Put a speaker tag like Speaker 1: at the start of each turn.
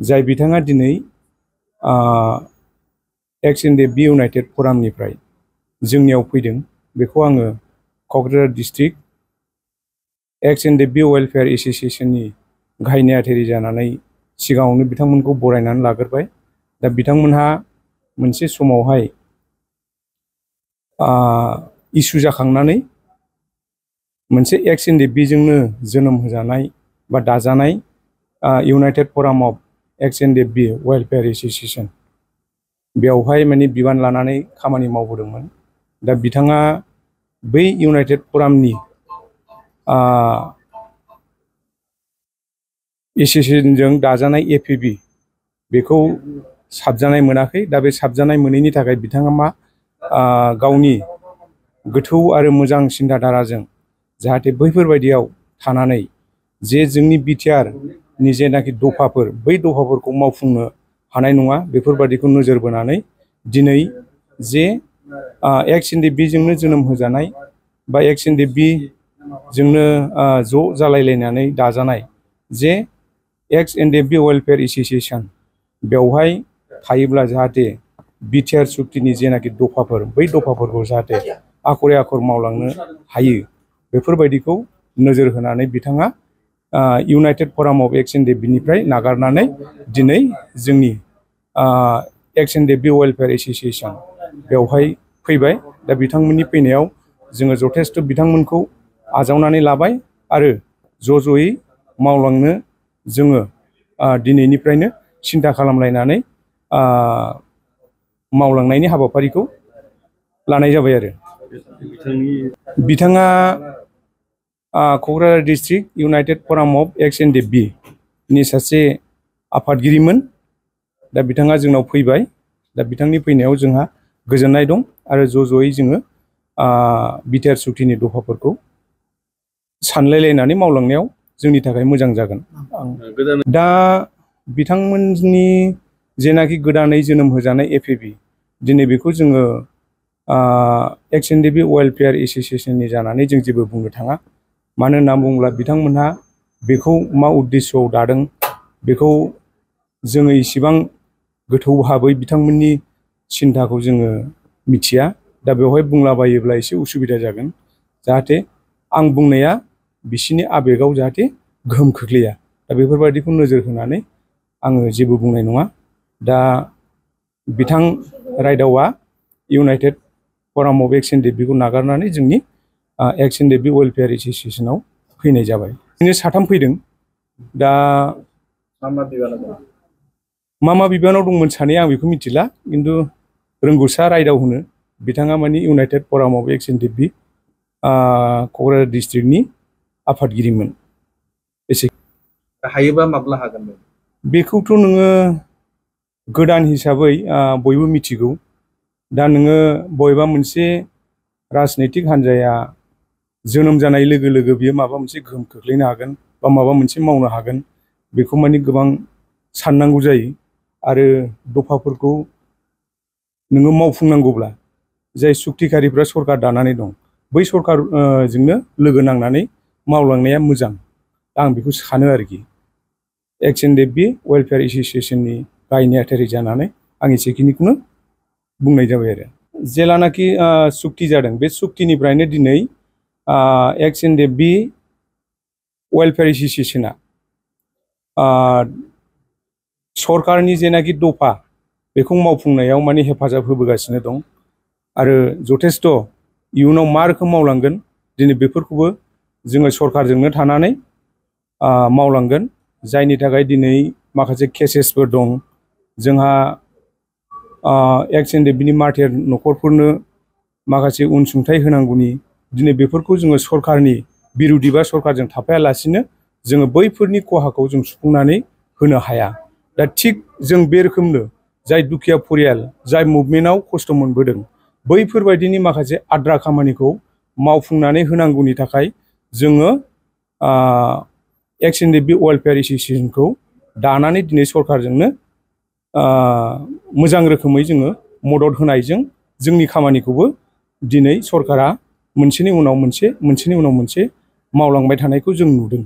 Speaker 1: जाय बिथाङा दिनै एक्स एन डे बि इउनाइटेड फरामनिफ्राय जोंनियाव फैदों बेखौ आङो क'क्राझार डिस्ट्रिक्ट एक्स एन डे बि वेलफेयार एस'सिएशननि गाहाय नेहाथारि जानानै सिगाङावनो बिथांमोनखौ बरायनानै लाग्रोबाय। दा बिथांमोनहा मोनसे समावहाय इसु जाखांनानै मोनसे एक्स एन डे बिजोंनो जोनोम होजानाय बा दाजानाय united forum of ex N D B welfare association बेवहाय माने बिबान लानानै खामानि मावबोदोंमोन। दा बिथाङा बै इउनाइटेड फरामनि एस'सिएशनजों दाजानाय एपिबि बेखौ साबजानाय मोनाखै। दा बे साबजानाय मोनैनि थाखाय बिथाङा गावनि गोथौ आरो मोजां सिन्थाधाराजों जाहाथे बैफोरबायदियाव थानानै जे जोंनि बिटिआरनि जेनाखि दफाफोर बै दफाफोरखौ मावफुंनो हानाय नङा बेफोरबायदिखौ नोजोर बोनानै दिनै जे एक्स एन डे बिजोंनो जोनोम होजानाय बा एक्स एन डे बिजोंनो ज' जालायलायनानै दाजानाय जे एक्स N D B welfare association बेवहाय थायोब्ला जाहाथे बिटिआर सुक्तिनि जेनाखि दफाफोर बै दफाफोरखौ जाहाथे आखरे आखर मावलांनो हायो बेफोरबायदिखौ नोजोर होनानै बिथाङा united forum of ex N D बिनिफ्राय नागारनानै दिनै जोंनि ex N D B welfare association बेवहाय फैबाय। दा बिथांमोननि फैनायाव जोङो जथेस्थ' बिथांमोनखौ आजावनानै लाबाय आरो ज' ज'यै मावलांनो जोङो दिनैनिफ्रायनो सिन्था खालामलायनानै मावलांनायनि हाबाफारिखौ लानाय जाबाय आरो बिथाङा Kokrajhar district united forum of ex N D B नि सासे आफादगिरिमोन। दा बिथाङा जोंनाव फैबाय। दा बिथांनि फैनायाव जोंहा गोजोननाय दं आरो ज' ज'यै जोङो बिटिआर सुक्तिनि दफाफोरखौ सानलायलायनानै मावलांनायाव जोंनि थाखाय मोजां जागोन। दा बिथांमोननि जेनाखि गोदानै जोनोम होजानाय एपिबि दिनै बेखौ जोङो एक्स एन डे बि वेलफेयार एस'सिएशननि जानानै जों जेबो बुंनो थाङा। मानो होनना बुङोब्ला बिथांमोनहा बेखौ मा उद्देশ্যआव दादों बेखौ जोङो इसिबां गोथौ भाबै बिथांमोननि सिन्थाखौ जोङो मिथिया। दा बेवहाय बुंलाबायोब्ला एसे उसुबिदा जागोन जाहाथे आं बुंनाया बिसोरनि आबेगाव जाहाथे गोहोम खोख्लैया। दा बेफोरबायदिखौ नोजोर होनानै आङो जेबो बुंनाय नङा। दा बिथां रायदावा united forum of ex N D बिखौ नागारनानै जोंनि ex N D B welfare एस'सिएशनाव फैनाय जाबाय। बिदिनो साथाम फैदों। दा मा बिबानाव दंमोन सानै आं बेखौ मिथिला खिन्थु रोंगौसा रायदाव होनो बिथाङा माने united forum of ex N D B Kokrajhar डिस्ट्रिक्टनि आफादगिरिमोन। एसे
Speaker 2: हायोबा माब्ला हागोन
Speaker 1: बेखौथ' नोङो गोदान हिसाबै बयबो मिथिगौ। दा नोङो बबेबा मोनसे राजनैतिक हान्जाया जोनोम जानाय लोगो लोगो बियो माबा मोनसे गोहोम खोख्लैनो हागोन बा माबा मोनसे मावनो हागोन बेखौ माने गोबां साननांगौ जायो। आरो दफाफोरखौ नोङो मावफुंनांगौब्ला जाय सुक्तिकारिफ्रा सरकार दानानै दं बै सरकारजोंनो लोगो नांनानै मावलांनाया मोजां। आं बेखौ सानो आरोखि एक्स एन डे बि वेलफेयार एस'सिएशननि गाहाय नेहाथारि जानानै आं एसेखिनिखौनो बुंनाय जाबाय आरो जेलानाखि सुक्ति जादों बे सुक्तिनिफ्रायनो दिनै एक्स एन डे बि वेलफेयार एस'सिएशना सरकारनि जेनाखि दफा बेखौ मावफुंनायाव माने हेफाजाब होबोगासिनो दं आरो जथेस्थ' इयुनाव मा रोखोम मावलांगोन दिनै बेफोरखौबो जोङो सरकारजोंनो थानानै मावलांगोन। जायनि थाखाय दिनै माखासे केसेसफोर दं जोंहा एक्स एन डे बिनि मारटियार न'खरफोरनो माखासे अनसुंथाइ होनांगौनि दिनै बेफोरखौ जोङो सरकारनि बिरोधि बा सरकारजों थाफायालासिनो जोङो बैफोरनि खहाखौ जों सुफुंनानै होनो हाया। दा थिग जों बे रोखोमनो जाय दुखिया परियाल जाय मुभमेन्टआव खस्थ' मोनबोदों बैफोरबायदिनि माखासे आद्रा खामानिखौ मावफुंनानै होनांगौनि थाखाय जोङो एक्स एन डे बि वेलफेयार एस'सिएशनखौ दानानै दिनै सरकारजोंनो मोजां रोखोमै जोङो मदद होनायजों जोंनि खामानिखौबो दिनै सरकारा मोनसेनि उनाव मोनसे मावलांबाय थानायखौ जों नुदों।